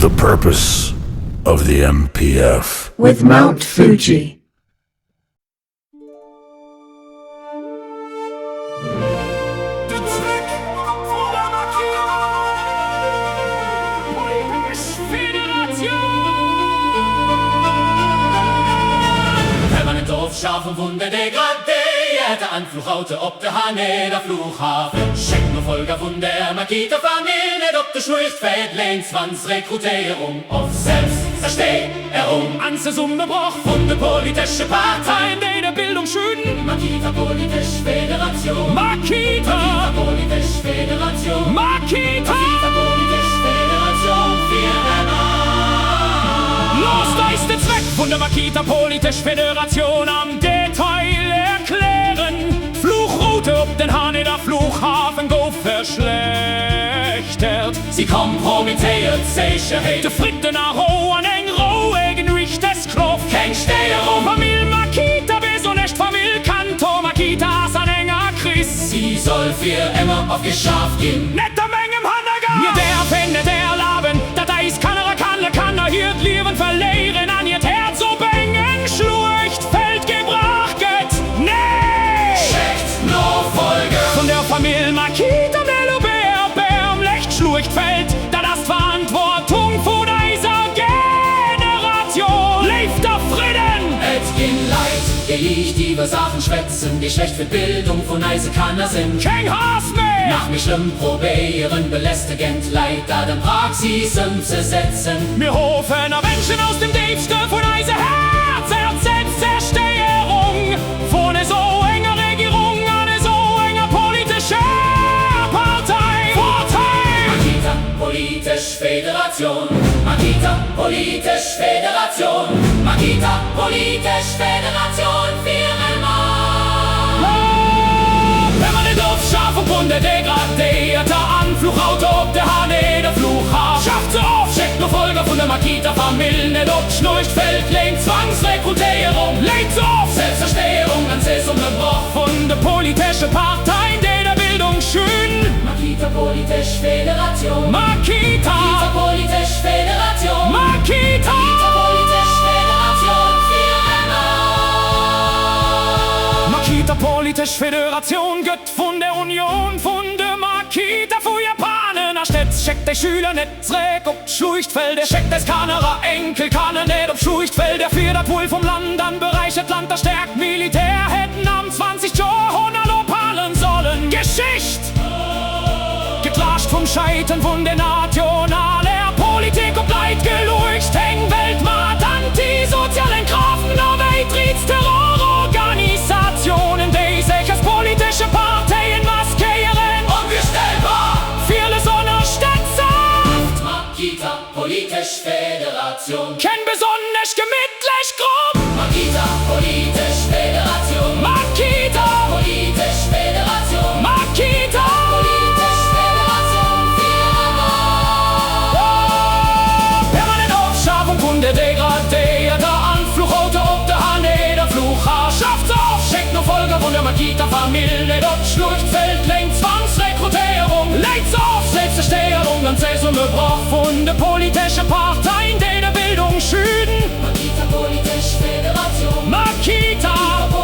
The purpose of the MPF. With Mount Fuji. Den Zweck vun der Makita Politesch Federatioun. Permanent Ofschafung vun der degradéierter Anfluchroute op de Haneda Flughafen. Schéckt Nofolger vun der Makita Famill net op de Schluechtfeld, Léint Zwangsrekrutéierung of Selbstzerstéierung. An Zesummebroch Vun de politesche Parteien, déi der Bildung schüden. Makita Politesch Federatioun. Makita! Makita Politesch Federatioun. Makita! Makita Politesch Federatioun fir ëmmer. Loosst eis den Zweck vun der Makita Politesch Federatioun am Detail erklären. D'Fluchroute op den Haneda Flughafen gouf verschlechtert. Si kompromittéiert d'Sécherheet. De Fridden a Rou an eng roueg Nuecht Esklov. Keng Stéierung. Famill Makita, besonnesch d'Famill Kanto Makita ass an enger Kris. Si soll fir ëmmer ofgeschaaft ginn. Net a mengem Hannergaart! Mir däerfen net erlaben, datt eis Kanner a Kannerkanner hiert Liewen verléieren an hiert Häerz op engem Schluechtfeld gebrach gëtt. Nee! Schéckt Nofolger. Vun der Famill Makita Melobäerbärmlecht Schluechtfeld, dat ass d'Verantwortung vun eiser Generatioun. Léift a Fridden! Et ginn Leit, déi liicht iwwer Saachen schwätzen, déi schlecht fir d'Bildung vun eise Kanner sinn. Keng Haass méi! Nach méi schlëmm, probéieren belästegend Leit dat an Praxis ëmzesetzen. Mir hoffen a wënschen aus dem Déifste vun eise Häerzer d'Selbstzerstéierung vun esou enger Regierung an esou enger politescher Partei. Partei! Makita, politesch Federatioun, Makita, politesch Federatioun, Makita, politesch Federatioun fir ëmmer! Permanent Ofschafung vun der degradéierter Anfluchroute op de Haneda Flughafen. Schaaft se of! Schéckt d'Nofolger vun der Makita Famill net op d'Schluechtfeld, léint Zwangsrekrutéierung, léint se of! Selbstzerstéierung an Zesummebroch. Vun de politesche Parteien, déi der Bildung schüden. Makita Politesch Federatioun. Makita! Makita Politesch Federatioun. Makita! Makita Politesch Federatioun fir ëmmer! Makita Politesch Federatioun gëtt vun der Unioun vun de Makita vu Japan ënnerstëtzt. Schéckt är Schüler net zréck op d'Schluechtfelder, schéckt eis Kanner a Enkelkanner net op Schluechtfelder, fir dat Wuel vum Land an beräichert Land a stäerkt Militär hätten am 20. Joerhonnert ophalen sollen. Geschicht Geklaascht vum Scheitern vun der nationaler Politik op d'Leit geluecht, eng Weltmacht antisozialen Kraften a wéi Terrororganisatiounen, déi sech als politesche Parteien maskéieren. Onvirstellbar! Villes ënnerstëtzen. Makita, politesch Federatioun. Keng besonnesch gemittlech Grupp. Makita, politesch Federatioun. Makita! Politesch Federatioun. Makita! Politesch Federatioun fir ëmmer! Permanent Ofschafung vun der degradéierter Anfluchroute op de Haneda Flughafen. Schaaft se of! Schéckt Nofolger vun der Makita Famill net op d'Schluechtfeld, léint Zwangsrekrutéierung, léint se of! Selbstzerstéierung an Zesummebroch vun de politesche Parteien, déi der Bildung schüden. Makita Politesch Federatioun. Makita! Makita.